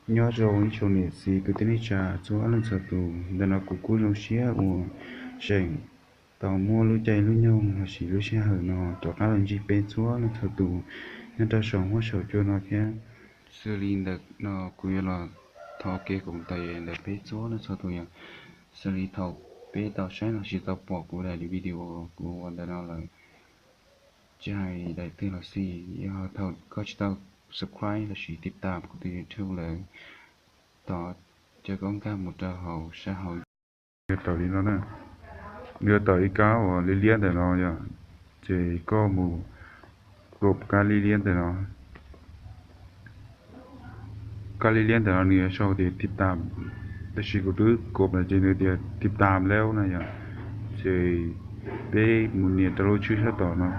Nyob zoo ib tsoom niam txiv kwv tij neej tsa txhua leej txhua tus, ntawm no kuv kuj zoo siab uas tseem tau muaj lub caij lub nyoog lossis lub sij hawm no rov qab los ntsib peb txhua leej txhua tus nyob rau saum huab saum cua no thiab. Xws li ntawm no kuv yuav los thov kev koom tes ntawm peb txhua leej txhua tus yog, xws li thaum peb tau saib lossis tau pom kuv daim video kuv ua ntawm no lawm, tsis hais daim twg los xij, yog thaum koj tsis tau subscribe lossis tiv tam kuv tus YouTube lawm, thov caw koj nkag mus rau hauv sab hauv YouTube. Yuav tawm li no na, yuav tawm ib kab uas liab liab ntawm no yom, ces koj mus kob kab liab liab ntawm no. Kab liab liab ntawm no nws yuav sau tias tiv tam, tab sis kuv twb kob lawm ces nws tias tiv tam lawm na yom. Ces peb mus nias rau lub tswb sab tom no.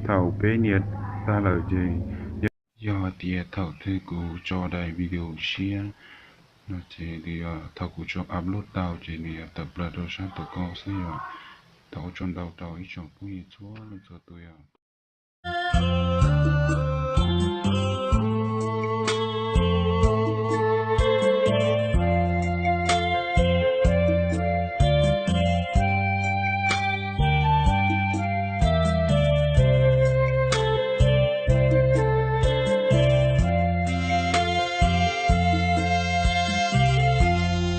Thaum peb nias tag lawm ces yog, yog hais tias thaum twg kuv tso daim video tshiab no ces nws yog thaum kuv tso upload tau ces nws yog tawm plaws rau sab tom ko xwb yom. Thov ua tsaug ntau rau ib tsoom phooj ywg txhua leej txhua tus yom.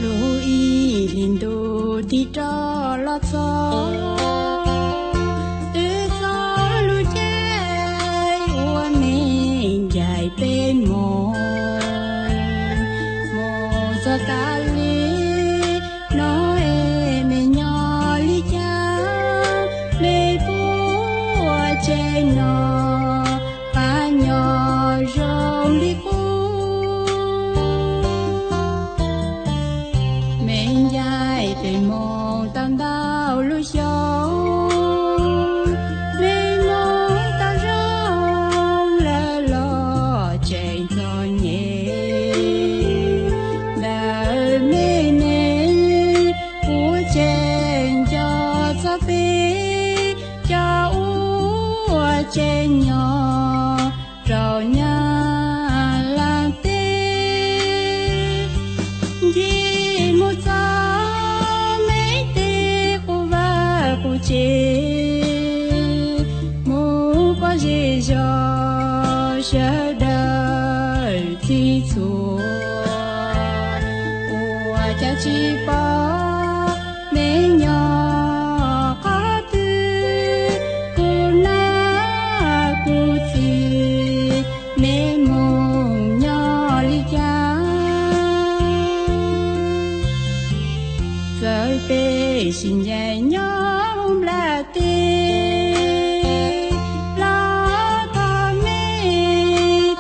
Lub ib hlis ntuj tig rov los txog, twb txog lub caij uas me ncaim peb mus, mus txog tas li no es me nyob li cas, me puas tseem nyob, pab nyob zoo li qub. Me ncaim peb mus tau ntau lub xyoo, me mus tau zoo lawm los tseem txom nyem. Ntawm me neeg puas tseem nco txog peb, cov uas tseem nyob rau nyab laj teb. Ncig mus txog me tej qub vaj qub tsev, mus pom zej zos sawv daws txhij txhua, ua cas tsis pom me nyob qhov twg. Kuv nab kuv txiv, me mus nyob li cas? Txawm peb sib ncaim nyob nplaj teb, los thov me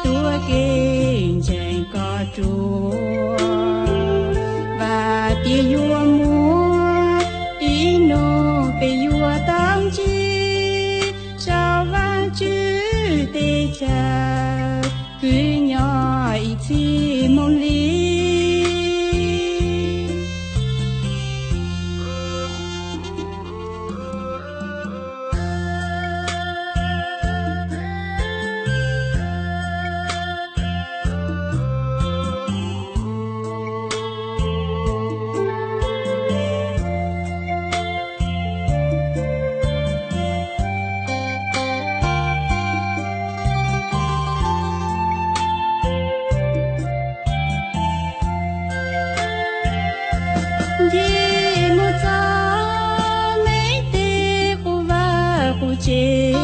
tuav kev ntseeg kom ruaj. Vam tias yuav muaj ib hnub peb yuav tau ntsib saum Vajtswv teb chaws, kwv nyob ib txhis mus li. Ncig mus txog me tej qub vaj qub tsev,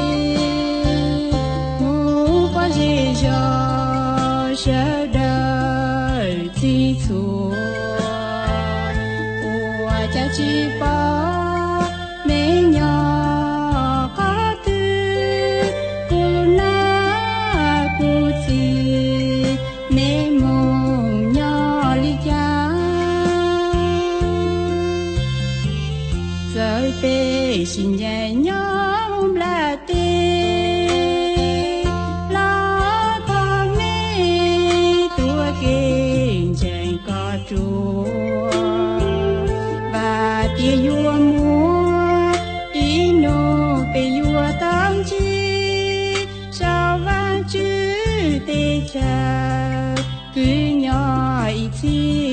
mus pom zej zos sawv daws txhij txhua, ua cas tsis pom me nyob qhov twg. Kuv nab kuv txiv, me mus nyob li cas? Txawm peb sib ncaim nyob nplaj teb, los thov me tuav kev ntseeg kom ruaj. Vam tias yuav muaj ib hnub peb yuav tau ntsib saum Vajtswv teb chaws, Wb nyob ib txhis